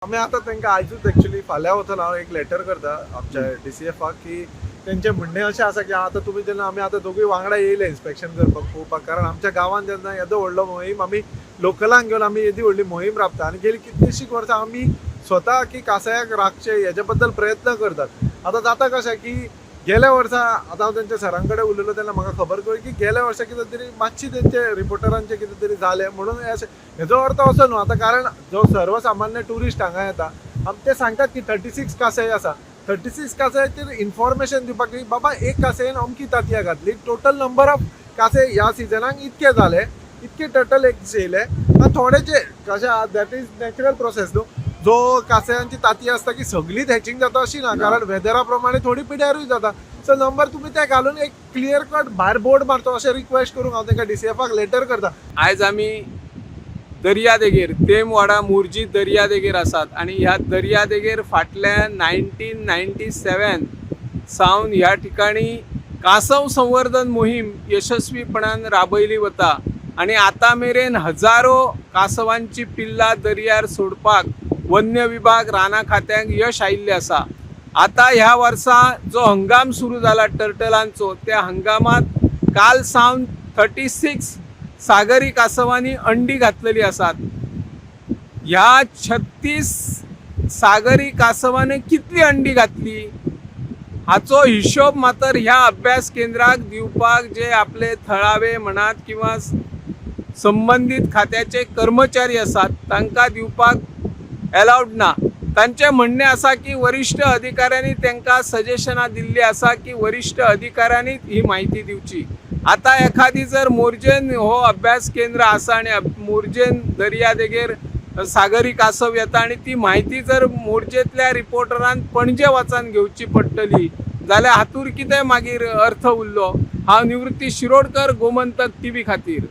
आमी आतां तांकां आयजूच एक्चुली फाल्यां वचून हांव एक लेटर करता आमच्या डीसीएफाक की तेंचें म्हणणें अशें आसा की आतां तुमी जेन्ना आमी आतां दोगूय वांगडा येयले इन्स्पेक्शन करपाक पळोवपाक, कारण आमच्या गांवांत जेन्ना येदो व्हडलो मोहीम आमी लोकलांक घेवन आमी येदी व्हडली मोहीम राबता आनी गेली कितलींशींच वर्सां आमी स्वता की कासायाक राखचें हेजे बद्दल प्रयत्न करतात. आतां जाता कशें की गेल्या वर्सा आतां हांव तेंच्या सरां कडेन उलयलो तेन्ना म्हाका खबर कळ्ळी की गेल्या वर्सा कितें तरी मातशी तेंचे रिपोर्टरांचें कितें तरी जालें म्हणून अशें. हेजो अर्थ असो न्हू आतां, कारण जो सर्वसामान्य ट्युरिस्ट हांगा येता ते सांगतात की 36 कासय आसा. 36 कासयाचेर इन्फॉर्मेशन दिवपाक की बाबा एक कासयेन अमकी तांतयां घातली, टोटल नंबर ऑफ कासे ह्या सिजनाक इतके जाले, इतके टर्टल एग्स येयले. आनी थोडे जे कशें आहा, that is natural process न्हू. जो कासयांची तांतयां आसता की सगळीच हॅचिंग जाता अशी ना, कारण वेदरा प्रमाणे थोडी पिड्यारूय जाता. सो नंबर तुमी ते घालून एक क्लियर कट भायर बोर्ड मारचो अशें रिक्वेस्ट करूंक हांव तांकां डीसीएफाक लेटर करता. आयज आमी दर्यादेगेर तेमवाडा मोरजी दर्यादेगेर आसात आनी ह्या दर्यादेगेर फाटल्या 1997 सावन ह्या ठिकाणी कासव संवर्धन मोहीम यशस्वीपणान राबयली वता आनी आतां मेरेन हजारो कासवांची पिल्लां दर्यार सोडपाक वन्य विभाग रानां खात्यांक यश आयिल्लें आसा. आतां ह्या वर्सा जो हंगाम सुरू जाला टर्टलांचो, त्या हंगामात काल सावन 36 सागरी कासवांनी अंडी घातलेली आसात. ह्या 36 सागरी कासवांनी कितली अंडी घातली हाचो हिशोब मात्र ह्या अभ्यास केंद्राक दिवपाक जे आपले थळावे म्हणात किंवा संबंदीत खात्याचे कर्मचारी आसात तांकां दिवपाक एलावड ना. तांचें म्हणणें आसा की वरिश्ठ अधिकाऱ्यांनी तांकां सजेशनां दिल्लीं आसा की वरिश्ठ अधिकाऱ्यांनी ही म्हायती दिवची. आतां एखादी जर मोरजेन हो अभ्यास केंद्र आसा आनी मोरजेन दर्यादेगेर सागरी कासव येता आनी ती म्हायती जर मोरजेंतल्या रिपोर्टरान पणजे वचान घेवची पडटली जाल्यार हातूर कितें मागीर अर्थ उरलो? हांव निवृत्ती शिरोडकर, गोमंतक टीव्ही खातीर.